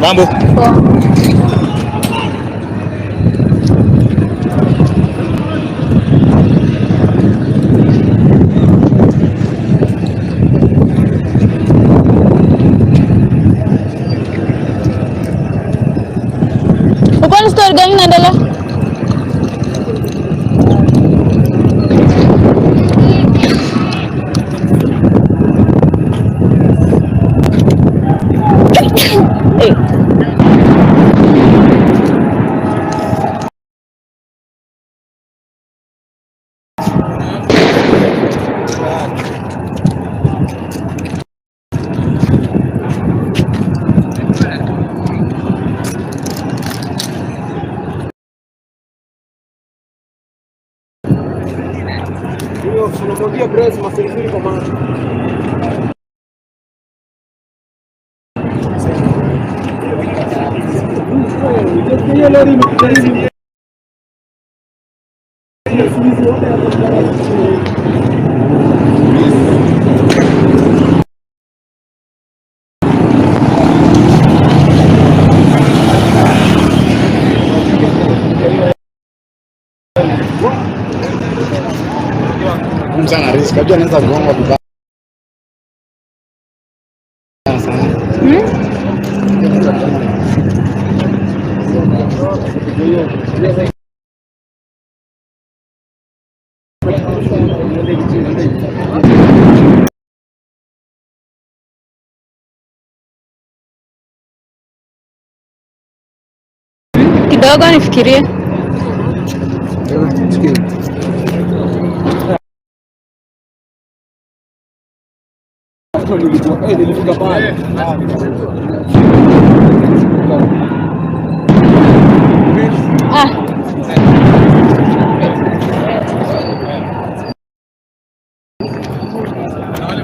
Mambo. Uko na story gani inaendelea? Eh. Unamwagia brace mafirizuri kwa macho. Hiyo lori imekujaribu. Sana risk. Unajua anaweza kugongwa vibaya sana. Kidogo nifikirie. Nilifika pale. Ah.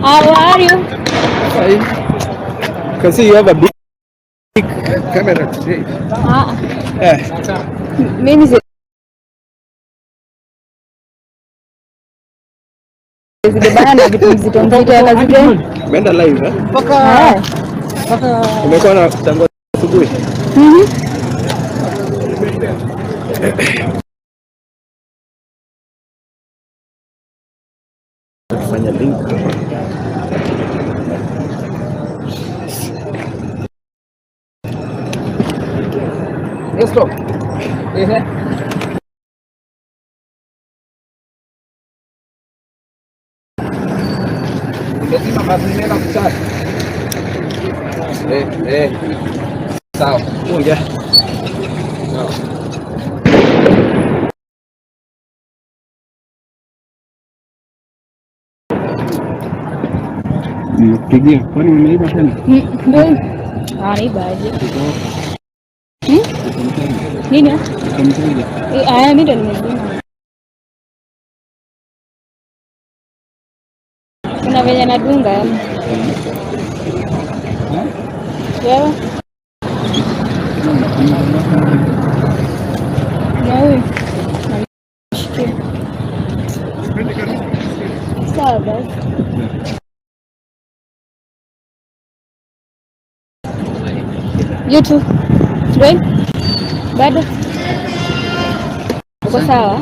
How are you? Can see you have a big camera today. Ah. Eh. Mimi zibebana na vitu mzito mzito ya kazi gani? Umeenda live eh? Ah. Umekuwa na tangu asubuhi. Mhm. Fanya link. Let's go. Ehe. Lazima mazingira kuchache. Eh, eh. Sawa. Moja. Sawa. Nimekupigia. Kwani umeiba tena? Ndio. Ah, naiba aje? Hmm? Nini? Eh, aya, mimi ndo nimezima. Kuna venye nadunga yani. Wewe? Na huyu namshikia. Sawa basi. You too. Dwayne? Bado? Uko sawa?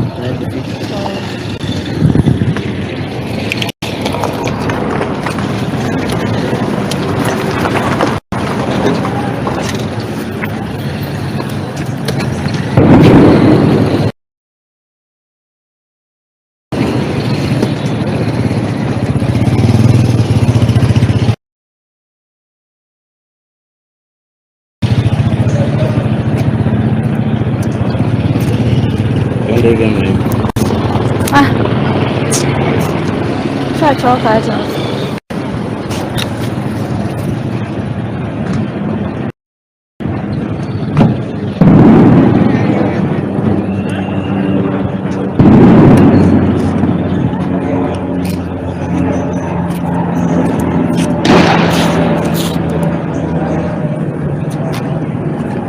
Tuende hivi ama hivi. Ah. Shachoka hata.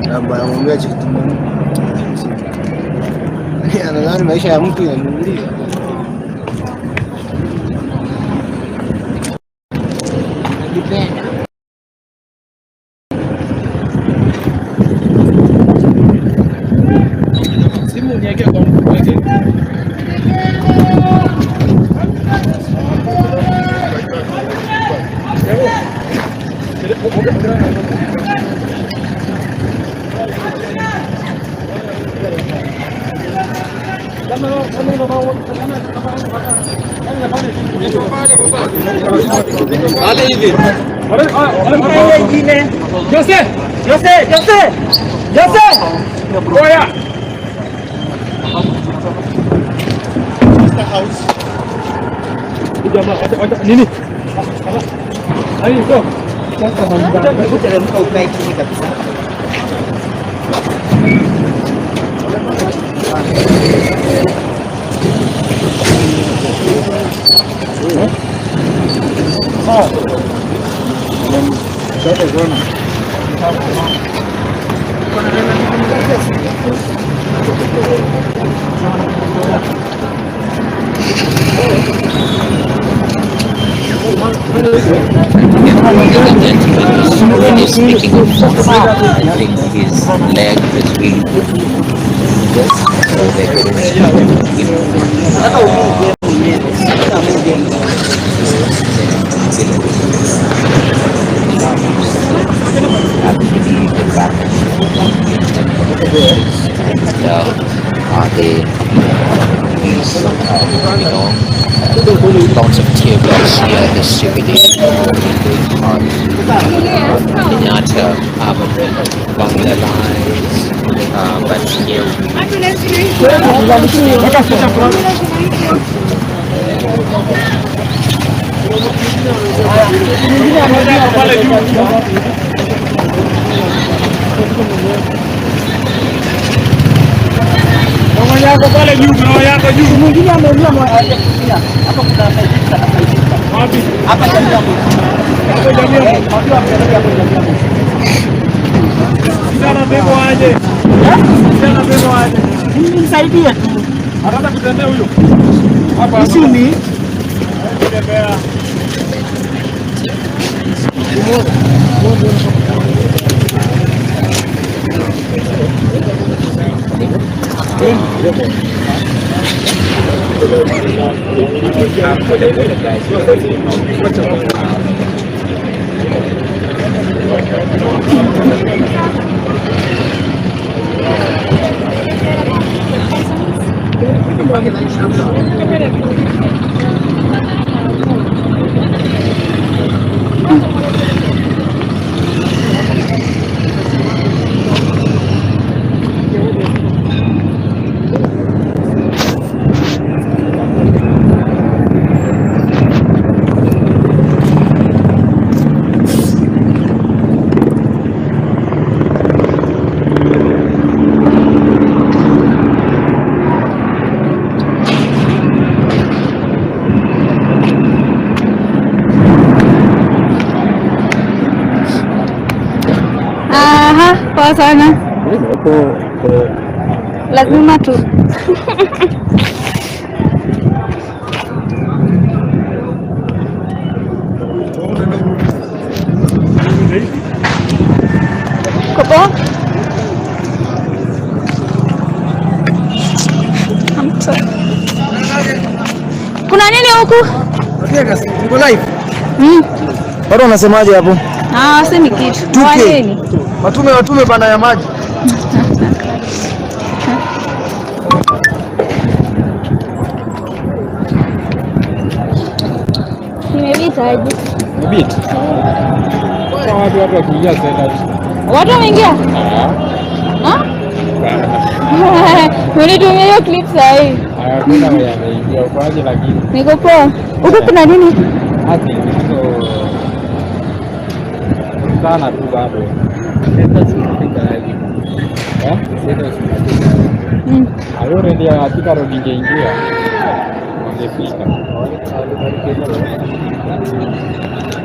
Anamwambia kitu anadhani maisha ya mtu inanunuliwa. Najipenda. Simu niweke kwa mfuko wake. Pale hivi. Jose, Jose, Jose. Jose. Oya. Nini? Ayo, go. Hebu teremka ukae chini kabisa. The gentleman when he's speaking of I think his leg is really yes, so they couldn't give Nataka umove Nataka umove. Actually the back and they use lots of tear gas here distributed on Kenyatta Bangla lines, but here Mama yako pale juu, mama yako juu. Mwingine ameumia hajakusikia. Hapa kuna saidizi anasaidia. Wapi? Hapa jamii ya mwisho. Hapo jamii. Eh, watu wa mbele hapo jamii ya mwisho. Kijana bebo aje. Kijana bebo aje. Nimsaidie tu. Anataka kutembea huyo. Hapa. Isuni. Kutembea. Aha, poa sana. Lazima tu. Uko poa? I'm sorry. Kuna nini huku? Niko live. Watu wanasemaje hapo? Ah, semi kitu. 2K. Kwa nini? Watume watume bana ya maji. Nimepita aje? Beat. Watu wakiingia sasa. Watu wameingia? Ah? Unitumie hiyo clip sahi. Hakuna mwenye ameingia ukoaje, lakini Niko poa. Huku kuna nini? hati hizo sana tu bado. Eh? Already katika road ingeingia wangefika.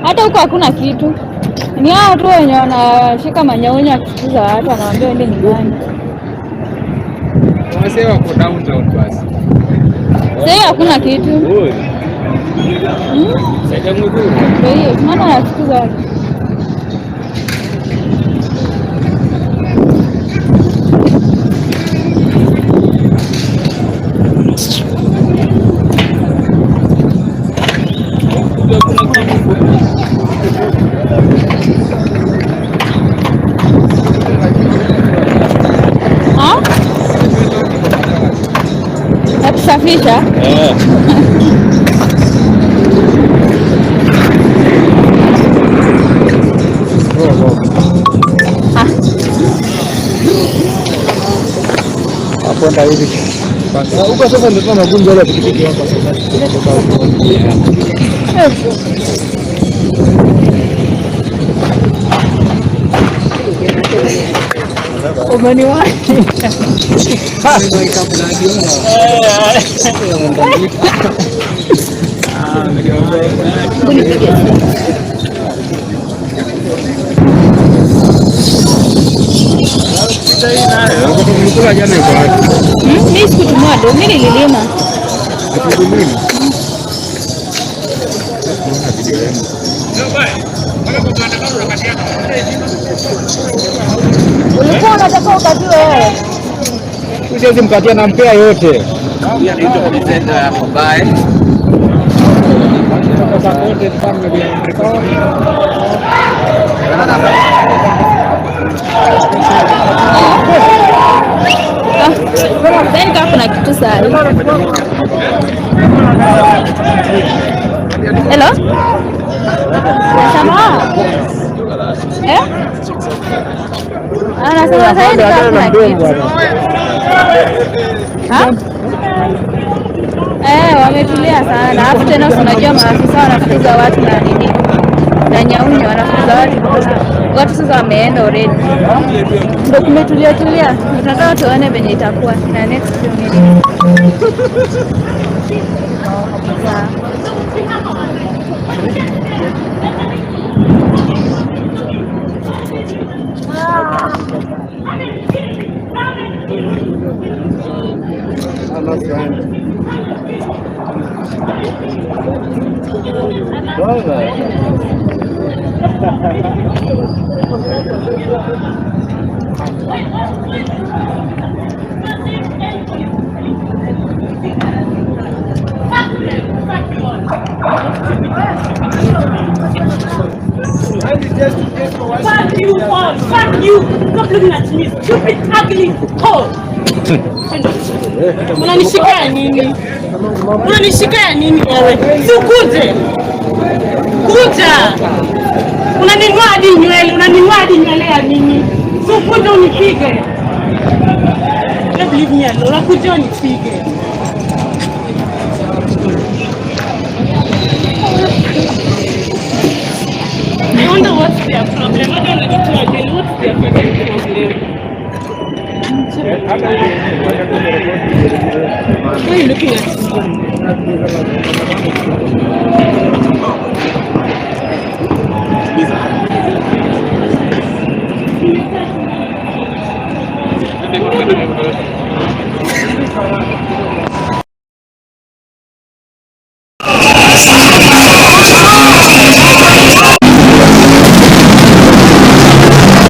Hata huko hakuna kitu. Ni hao tu wenye wanashika manyaunya wakifukuza watu, wanawaambia waende nyumbani. Wase wako downtown basi. Sasa hakuna kitu. Sasa mzuri. Ndio hiyo, maana wanafukuza watu. Ah? Ya kusafisha? Eh. Ah. Hapo ndio hivi. Huko sasa ndio tuna magunzi wale pikipiki hapa sasa. Tunatoka huko. Umeniwahi. Hebu nipige simu. Mkula jana iko wapi? Mimi sikutumia do, mimi nililima. Hatukulima. Ulikuwa unataka ukatiwe wewe? Siwezi mkatia na mpea yote. Huyu anaitwa presenter Kobae. Then kama kuna kitu sahi. Hello? Nasema? Eh? Anasema sasa hivi kama kuna kitu. Ha? Eh, wametulia sana. Alafu tena si unajua maafisa wanafukuza watu na nini? Na nyaunyo wanafukuza watu. Watu sasa wameenda already. Ndio kumetulia tulia. Tunataka tuone venye itakuwa na next few minutes. Sawa. Fuck you all. Fuck you. Stop looking at me. Stupid, ugly hoe. Unanishika ya nini? Unanishika ya nini wewe? Si ukuje. Kuja. Unaning'oa hadi nywele, unaning'oa hadi nywele ya nini? Si ukuje unipige. Just leave me alone. Unakuja unipige. I wonder what's their problem. I don't know again. What's their fucking problem? Why are you looking at me?